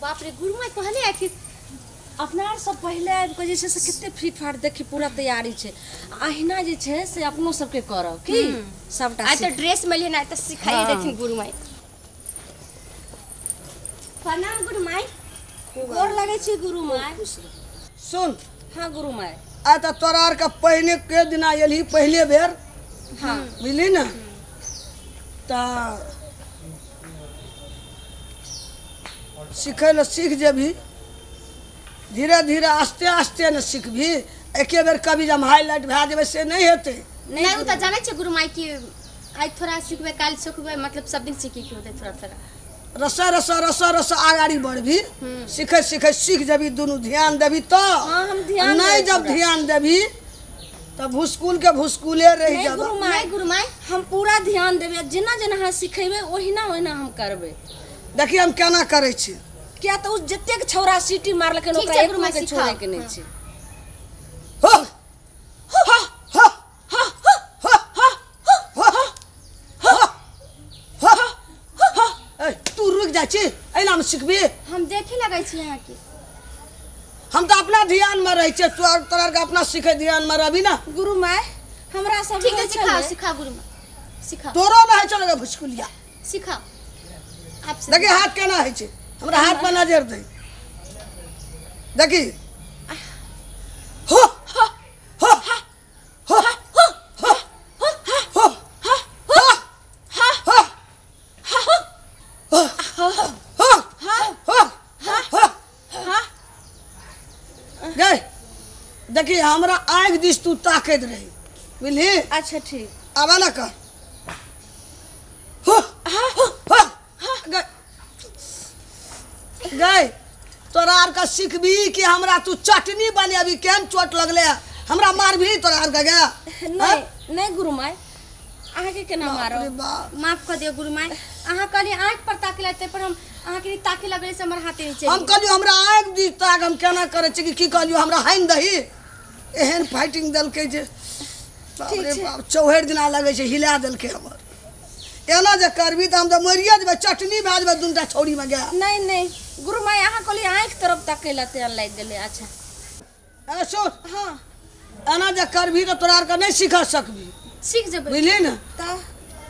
बाप रे गुरु माय कहले आ कि अपना आर सब पहिले आबि कऽ जे छै से कते फिट फाट देखी पूरा तैयारी छै। अहिना जे छै से अपनो सबके करब की सबटा। आइ तऽ ड्रेस मिलिए ना, तऽ सिखाइए देथिन गुरु माय। प्रणाम गुरु माय। गोर लगै छी गुरु माय। सुन। हाँ गुरु माय। आइ तऽ तोरा आरके पहिने के दिना एलही पहिले बेर। हाँ बुझली ने, तऽ सीखै लए सीख जेबही धीरे धीरे, आस्ते आस्ते ने सीखबही। एके बेर कभी जब हाईलाइट भए जेबै से नहि हेतै। नहीं ओ तऽ जानै छै गुरु माय कि आइ थोड़ा सिखबै काल्हि सिखबै, मतलब सब दिन सीखै के होतै थोड़ा थोड़ा। रसा रसा रसा रसा आगाड़ी बढ़बी, सीखै सीखै सीख जेबी। दुनू ध्यान देबी तऽ। हाँ हम ध्यान नहीं जब ध्यान देबी तब भुस्कुल के भुस्कुले रहि नहीं जेबा। गुरु माय, नहीं गुरु माय हम पूरा ध्यान देबै, जेना जेना अहाँ सिखेबै ओहिना ओहिना हम करबै। देखिए हम केना करै छी। किया तऽ ओ जतेक छौड़ा सीटी मारलखिन ठीक ओकरा छै एको गुरु माय, के सिखाउ। छोड़े के नहि छै। हो हो हो हो हो हो हो हो। ए, तू रुकि जाइ छी, एना मे सिखबी? हम देखे लगै छी अहाँके। हम तऽ अपना ध्यान में रहै छियै, तू तोरा आरके अपना सीखे ध्यान में रहबी ना। गुरु माय हमरा सब ठीक है होइ सिखाओ छलै। सिखाओ गुरु माय, सिखाओ तोरो नहि होइ छौ भुस्कुलिया। सिखाओ आप देखी हाथ केना होइ छै, हमरा हाथ पर नजर दे। देखी हो हो हो हो हो हो हो हो हो हो हो। गए देखी हमरा आँखि दिस तू ताकैत रही, बुझली? अच्छा ठीक। आबे ना कर। हो हो हो। गए गए तोरा आरके सिखबी कि हमरा तू चटनी बनेबी? केहन चोट लगले हमरा, मारबी तोरा आरके गे? नहीं नहीं गुरु माय, अहाँके केना मारब? माफ कर दियौ गुरु माय, अहाँ कहलियै आँखि पर ताके ला, ताहि पर हम अहाँके ताके लगलै से हमर हाथे नीचे। हम कहलियौ हमरा आँखि दिस ताक, हम केना करै छी कि की कहलियौ हमरा हानि दही, एहन फाइटिंग देलकै जे बाप रे बाप चौहरि दिना लगै छै हिला देलकै हमर। एना जे करबी तऽ हम तऽ मरिए जेबै, चटनी भए जेबै दूनटा छौड़ीमे गे। नहीं नहीं गुरु माय, अहाँ कहलियै आँखि तरफ ताकै ला तें लागि गेलै। अच्छा ए सुन। हाँ एना जे करबी तऽ तोरा आरके नहि सीख सकबी। सीख जेबै बुझली ने? तऽ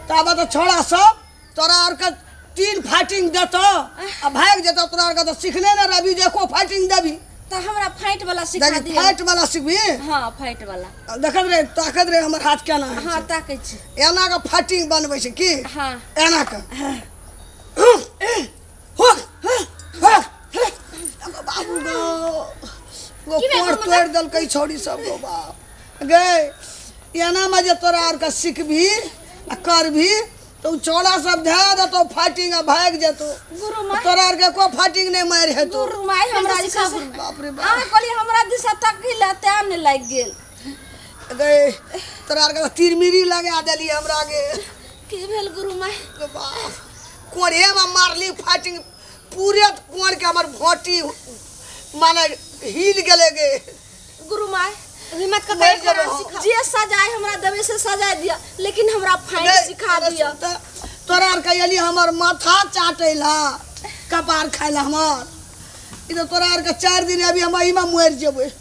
ताबे तऽ छौड़ा सब तोरा आरके 3 फाइटिंग देतौ आ भागि जेतौ। तोरा आरके तऽ सिखने ने रहबी जे एको फाइटिंग देबी। तऽ हमरा फाइट वाला सिखा देखी दिअ। फाइट वाला सिखबी? हाँ फाइट वाला। देखत रे, ताकत रे हमर हाथ केना होइ हाँ छै। ताकै छी। एना के फाइटिंग बनबै छै की? हाँ एना के। हो हो बाबू गो गो कोर तोड़ि देलकै छौड़ी सब गो बाप गे। एना मे जे तोरा आरके सिखबी आ करबी तऽ ओ छौड़ा सब धए देतौ फाइटिंग आ भागि जेतौ। गुरु माय तोरा आरके एको फाइटिंग नहि मारि हेतौ। गुरु माय हमरा जे छै से बाप रे बाप अहाँ कहलियै हमरा दिशा ताकै ला तें नहि लागि गेल। गे तोरा आरके तऽ तिरमिरी लगा देली हमरा गे। की भेल गुरु माय? गे बाप कोढ़े मे मारली फाइटिंग, पूरे कोढ़ के हमर भोटी माने हिल गेलै गे। गुरु माय हिम्मत कऽ मरि के जेबै हम। जे सजाय हमरा देबै से सजाय दिअ, लेकिन हमरा फाइट सिखा दिअ। तोरा आरके एली हमर माथा चाटै ला, कपार खाइ ला हमर। ई तऽ तोरा आरके 4 दिन अभी हम एहिमे मरि जेबै।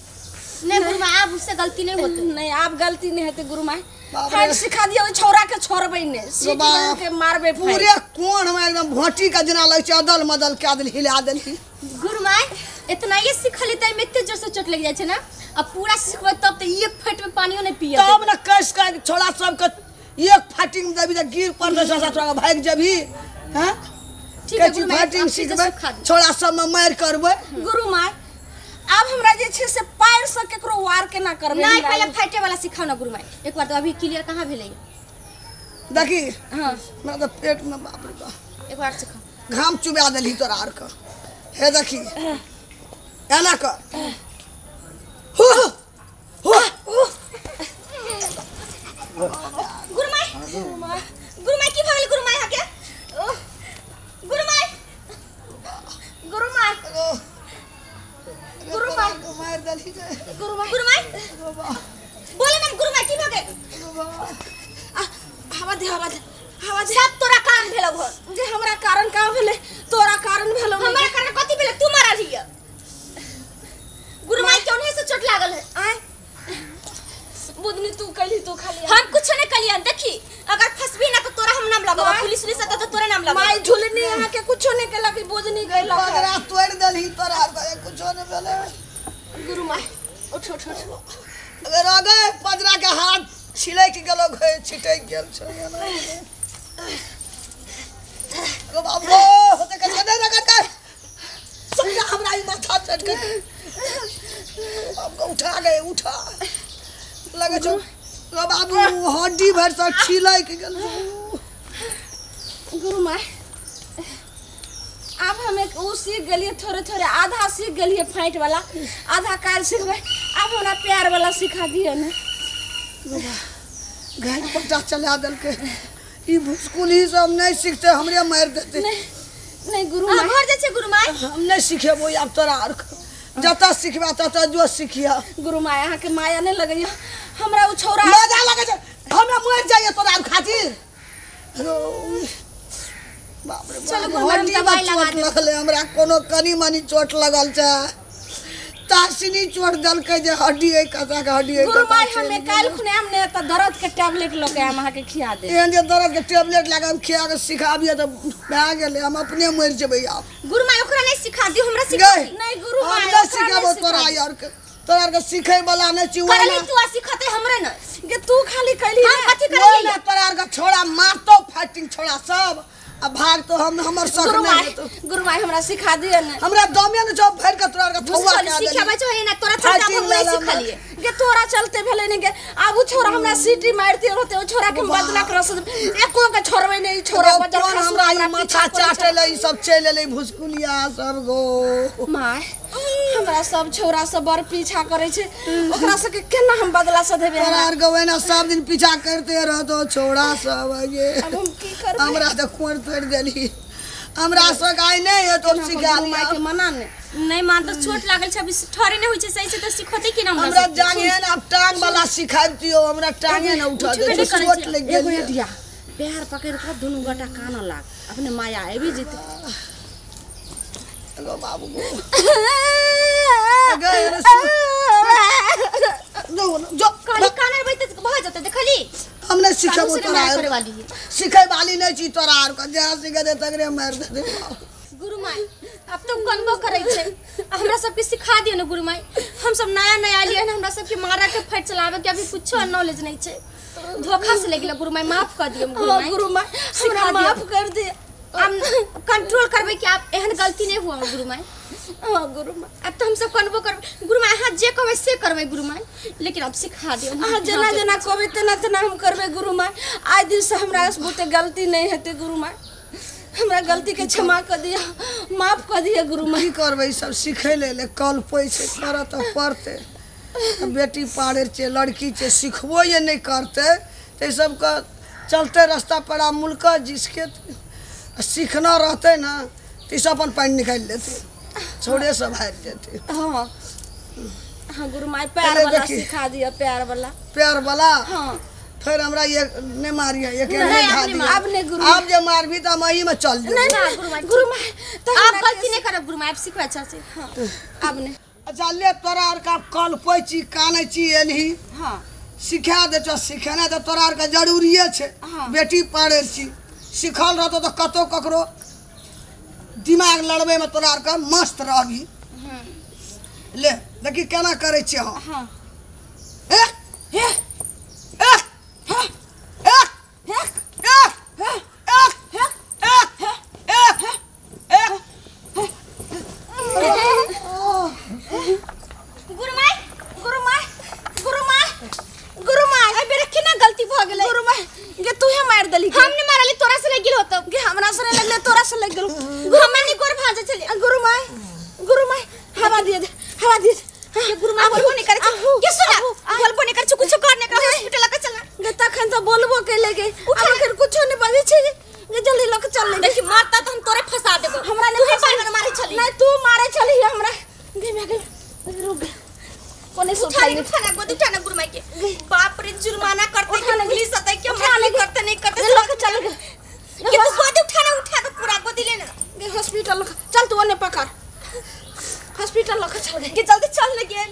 नहीं गुरु माय, आब उससे गलती नहीं होते। नहीं आब गलती नहीं हेतै गुरु माय। बाप रे। फाइट सिखा दिअ, ओहि छौड़ा के छोड़बै नहि, सीटी बाप। के मारबै फाइट। पूरे कोण में एकदम भोटी के जेना लगै छै अदल मदल कए देली, हिला देली। गुरु माय इतना ये सिखली त एहिमे एते जोर से चोट लग जाइ छै ना, अब पूरा सिखबै तब तऽ एक फैट में पानियो नहीं पियब। तब ने कस के छोड़ा सबके एक फाइटिंग देबी तऽ गिर पड़तै, ससा तोरा भागि जेबही। हैं ठीक है कहै छी गुरु माय, फाइटिंग आब फिर से सिखबै, सिखा दियौ। छोड़ा सबमे मारि करबै। गुरु माय आब हमरा जे छै से पैर से केकरो वार केना करबै? नहीं पहले फाइटे वाला सिखाओ ना गुरु माय एक बार, तो अभी क्लियर कहाँ भेलै? देखी हाँ हमरा तऽ पेट में बाप रे बाप एक बार सिखाओ। घाम चुबा देलही तोरा आरके। हे देखी एना कर। हो हो गुरु माय, गुरु माय की भऽ गेलै गुरु माय अहाँके? गुरु माय, गुरु माय, गुरु माय मारि देलही गे। गुरु माय, गुरु माय बोले ना गुरु माय की भऽ गेल? हवा दे, हवा दे, हवा दे। सब तोरा कारण भेलौ घर। जे हमरा कारण कहाँ भेलै? तोरा कारण भेलौ। हमरा कारण कथी भेलै? तू खाली हम कुछ नहीं कलियन। देखी अगर फसबी ना तो तोरा हम नाम लगाबो, पुलिस उलिस आता तो तोरा नाम लगाबो। माई झुलनी अहाँ के कुछो नहीं केलक, बोझनी गइल। पगड़ा तोड़ देलही तोरा आर के कुछो नहीं भेलै। गुरु माई उठ उठ उठ। अगर आ गए पजरा के हाथ छिलक गेलो, गए छिटक गेल छै। गो बाबू होते कते नहीं रगड़ कर समझा हमरा ई माथा चटक बाप को उठा गए उठा लगे छौ। गो बाबू हड्डी भर से छिलक गेल। गुरु माई आब हम एक उ सीख गेलिए, थोड़े थोड़े आधा सीख गेलिए फाइट वाला, आधा काल सीखबै। आब हमरा प्यार वाला सिखा दियो ने। घर पटा चला देलकै ई भुसकुली सब नहीं सीखते, हमरे मार देते। नहीं नहीं गुरु माई घर जाइ छै। गुरु माई हम नहीं सिखेबो आब तोरा आर, जतऽ सिखबा ततऽ जो सिखिया। गुरु माई अहाँ के माया नहीं लगैया हमरा, उ छौरा मजा लगै छै, हमरा मर जाइए तोरा आर खातिर। बाप रे चलो गुरु माई दवाई लगा चोट लगलै हमरा, कोनो कनी मनी चोट लगल छै, तासिनी चोट देलकै जे हड्डी एहि कथा के हड्डी। गुरु माई हमे काल्हि खुने हम ने त दर्द के टैबलेट ल के हम अहाँ के खिया दे। एहन जे दर्द के टैबलेट लगा हम खिया के सिखाबिए त भए गेलै, हम अपने मरि जेबै आब। गुरु माई ओकरा नहीं सिखा दियो, हमरा सिखा गई। नहीं गुरु हम माई नहीं ओकरा सिखाबो नहीं तोरा सिखा यार के, तोरा आर के सिखै वाला नहीं छी। करली तू आ सिखते हमरा न गे, तू खाली कैली हम ने। कथी करलियै? ना तोरा आर के छोड़ा मारतो फाइटिंग छोड़ा सब आ भाग तो हम हमर शक गुरु नहीं माई हेतौ। गुरु माई हमरा सिखा दियो ने। हमरा दमे ने छौ भरि के तोरा आर के थौआ भुसकोली कए देली। सिखेबै छौ एना तोरा चलते आब हम नहीं सिखलिए। गे तोरा चलते भेलै ने गे, आब उ छोरा हमरा सीटी मारते रहते, उ छोरा के बदला कर एको के छोड़बै नहीं। छोरा बदल कोन खसु हमरा ई पीछा माथा करै छै। चाटे ले ई सब चलि एलै भुसकुलिया सब गो। माय हमरा सब छोरा सब बड़ पीछा करै छै, ओकरा सबके केना हम बदला सधेबै? तोरा आर के ओहिना सब दिन पीछा करते रहतो छोड़ा सब। ये अब हम की करबै? हमरा तऽ कोर तोड़ि देली, हमरा सब आइ नहि हेतौ सिखा गुरु माई के मना ने नहीं मान तो चोट लागल छै, अभी ठहरे नहीं होइ छै सही से त सिखते की ना हमरा हमरा सबके। जांगे ने आब टांग वाला सिखाबतियो, हमरा टांगे ने उठा उठबे दे नहि करै चोट छै। लागि एगो गेल। अथिया पैर पकड़ कऽ दुनू गोटा कानऽ लाग, अपने माया आबि जेतै। गो बाबू गो गए रे जो जो कहली कानर बैठ त भऽ जेतै। देखली हम नहीं सिखेबो कानून से तोरा माया आर करे वाली है। सिखै वाली नहीं छी तोरा आर के, जहाँ सिखे दे तकरे मारि देते। गुरु माई अब तो कनबो करै छै, हमरा सबके सिखा दियो ने गुरु माई। हम सब नया नया आलियै हन, हमरा सबके मारा के फाइट चलावे के अभी कुछो नॉलेज नहीं छै, धोखा से लागि गेल गुरु माई, माफ कर दियो गुरु हाँ, माई। गुरु माई सिखा हमरा दियौ। माफ कर दियो। हम कंट्रोल करबै कि आप एहन गलती नहीं हुआ गुरु माई। हाँ गुरु माई अब तो हम सब कनबो करबै गुरु माई, अहाँ जे कहबै से करबै गुरु माई, लेकिन अब सिखा दियो। अहाँ जेना जेना कहबै तेना तेना हम करबै गुरु माई। आइ दिन से हमरा से बहुते गलती नहीं हेतै गुरु माई, हमरा गलती के क्षमा कर दियो, माफ कर दियो गुरु माई। की करबै, सब सिखै ले ले कल पै छै करऽ तऽ पड़तै। बेटी पाड़े छै लड़की छै, सिखबो ये नहीं करतै तऽ सबके चलते रास्ता पर आ मुल्क जिसके सीखना रहतै ना तऽ ई सब अपन पानि निकालि लेतै, छोड़े सब हारि जेतै। हाँ हाँ गुरु माई प्यार पहले वाला देखी। सिखा दियो, प्यार वाला प्यार वाला। हाँ फिर हमरा ये नहीं मारिए, ये के नहीं, नहीं आप खा नहीं दिया। अब नहीं गुरु आप जे मारबी तऽ हम एही में चल जेबै। नहीं ना, नहीं गुरु माई, गुरु माई तो आप हमरा गलती नहीं करब गुरु माई, आप सिखबै अच्छा से। हाँ अब नहीं। अच्छा ले तोरा आर के कल पै छी कानै छी एलही हाँ सिखा दे छौ, सिखेनाइ तऽ तोरा आरके जरूरिए छै। हाँ। बेटी पढ़ै छी, सिखल रहतौ तऽ कतौ ककरो दिमाग लड़बैमे तोरा आरके मस्त रहबी। ले देखी केना करै छियै हम। हाँ एक हे एक हे एक हे एक हे एक हे एक एक एक। गुरु माई गुरु माई गुरु माई गुरु माई एहि बेर केना गलती भऽ गेलै? गुरु माई गे तू हे मार देली हम ने मारली, तोरा से लागि गेल होतौ। गे हमरा से नहीं लगले, तोरा से लग गेल। हमरा नहीं गोर भांजे छलै। गुरु माई गुरु माई हवा दिए दे, हवा दिए दे। के गुरु माई बोलबो नहीं करै छै। के सुना बोलबो नहीं करै छै, कुछो कर नहीं कर, हॉस्पिटल लऽ के चलना। गे तखन तऽ बोलबो कैले गे, आब अखन कुछो नहीं बजै छै गे, जल्दी लऽ के चल ले। देखी मारता तऽ हम तोरे फंसा देबो। हमरा नहीं तू ही फंसा- बार बार मारै छली। नहीं तू मारे छली हमरा। गे मैं गे रुक गे, कोने से उठा उठाई ले, उठा ना गोदी, उठा ना गुरु माई के। बाप रे जुर्माना करते उठा कि ना, पुलिस अतै कि उठा हमरा ना, की करते नहीं करते। गे लऽ के चल गे। के तू गोदी उठा ना, उठा के पूरा गोदी ले ना। गे हॉस्पिटल लऽ के चल, तू ओने पकड़, हॉस्पिटल लऽ के चल गे। के जल्दी चल ले गे।